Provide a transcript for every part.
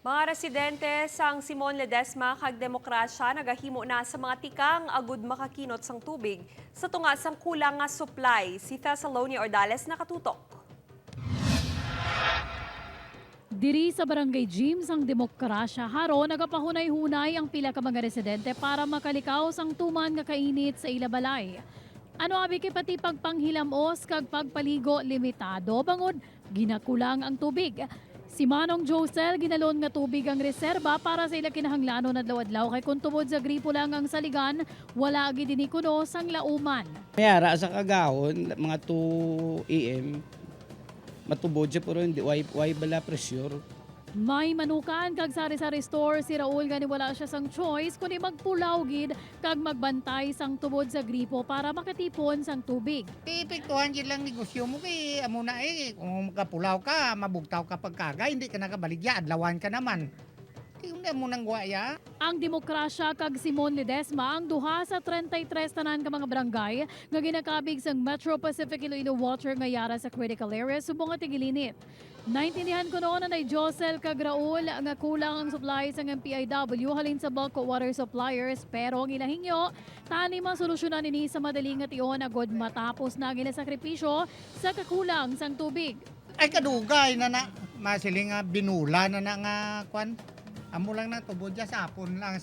Mga residente sang Simon Ledesma kag Demokrasya nagahimo na sa mga tikang agud makakinot sang tubig sa tunga sang kulang nga supply. Si Thessalonia Ordales, nakatutok. Diri sa Barangay James ang Demokrasya Haro, nagapahunay-hunay ang pila ka mga residente para makalikaw sang tuman nga kainit sa ila balay. Ano abi kay pati pagpanghilamos kag pagpaligo limitado bangod ginakulang ang tubig. Si Manong Josel, ginalon nga tubig ang reserba para sa ila kinahanglanon adlaw-adlaw kay kung tubod sa gripo lang ang saligan, wala gid ini kuno sang lauman. Mayara sa kagahon, mga 2 AM, matubod siya pero hindi, why bala pressure. May manukan kag sari-sari store si Raul, gani wala siya sang choice kundi magpulaw gid kag magbantay sang tubod sa gripo para makatipon sang tubig. Epektuhan gid lang negosyo mo kay amo na eh. Kung makapulaw ka, mabugtaw ka pagkaga, hindi ka nakabaligya, adlawan ka naman. Hindi mo nang guwaya. Ang Demokrasya kag Simon Ledesma ang duha sa 33 tanan ka mga barangay nga ginakabig sang Metro Pacific Iloilo Water nga yara sa critical area subong nga tigilinit. Naintindihan ko noon na Josel kag Raul nga kulang ang supply sang MPIW halin sa bulk water suppliers, pero ang ilahingyo tani masolusyonan ini sa madali nga tion agod matapos na ang ila sakripisyo sa kakulang sang tubig. Ay, kadugay na na masiling nga binula na na nga kwan. Amo lang na tubod ya, sapon lang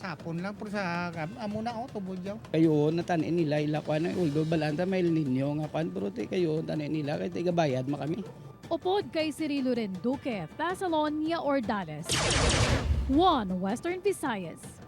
pero sa amo na oh tubod ya. Kayo, natanin nila, ila kwan, although balanta may ninyo nga kwan, pero ti kayo, tanin nila, kay ti gabayad ma kami. Upod kay Cirilo Renduque, Thessalonia Ordales. 1 Western Visayas.